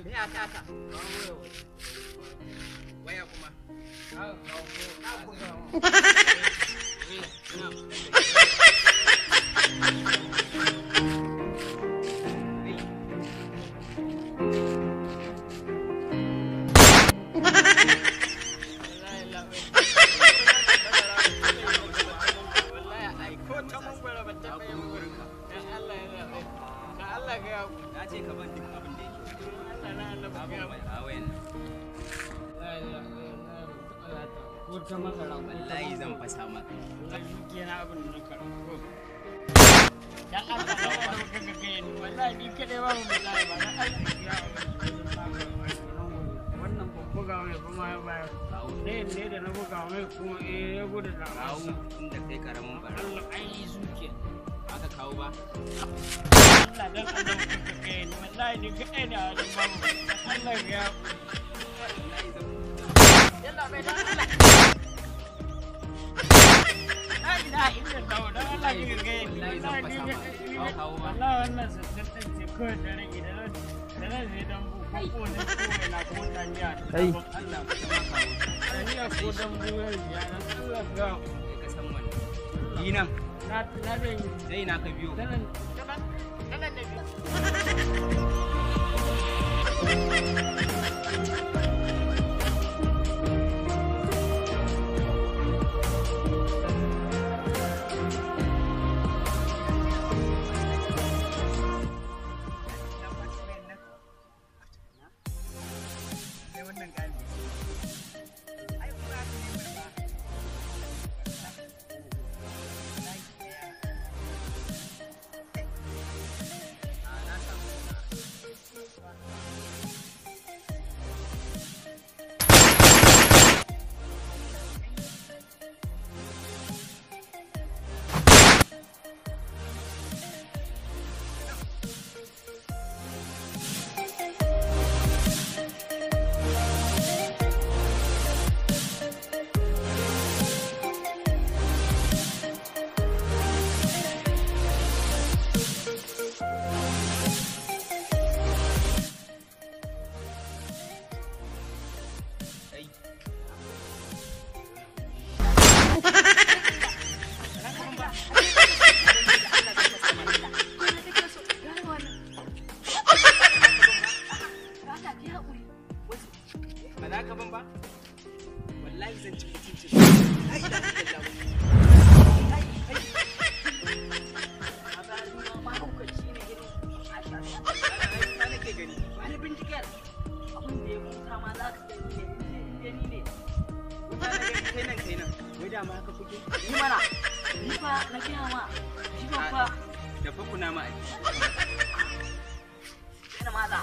Me aka aka? Waya kuma. Na ce ka ban duk abin da yake. Wallahi zan fasa maka. Wannan buga mai kuma ya bayar. Ne da na buga mai kuma ya gudu da kawo inda kai karamin bara. Allah ai zuke. Aka kawo ba. Allah dan Allah ka kai ni wallahi ni kai ne a wajen babu. Allah ya Yalla bai dan Allah. La ilaha illallah dan Allah ki kai ni wallahi ni wallahi wannan sattan ce ko da rage da nan sai dan bu ko ne ko na ko taniya. Kai Allah ka kawo. Taniya ko dan bu ya dan Allah ga ka san wannan. Yi nan. Na zan yi. Zai na ka biyo. Tanan da biyo. Ba za ka ban ba? Wallahi zan ci mutuncin. Ai, da nake gani. Wani bincikar abin da ya buta ma za ka gani ne, inda ni ne. Wuta na gani kai nan kai nan. Wai dama haka kuke? Ni mana, ni fa na gaya ma, shi fa fa. Da fa kuna ma a Kai na maza.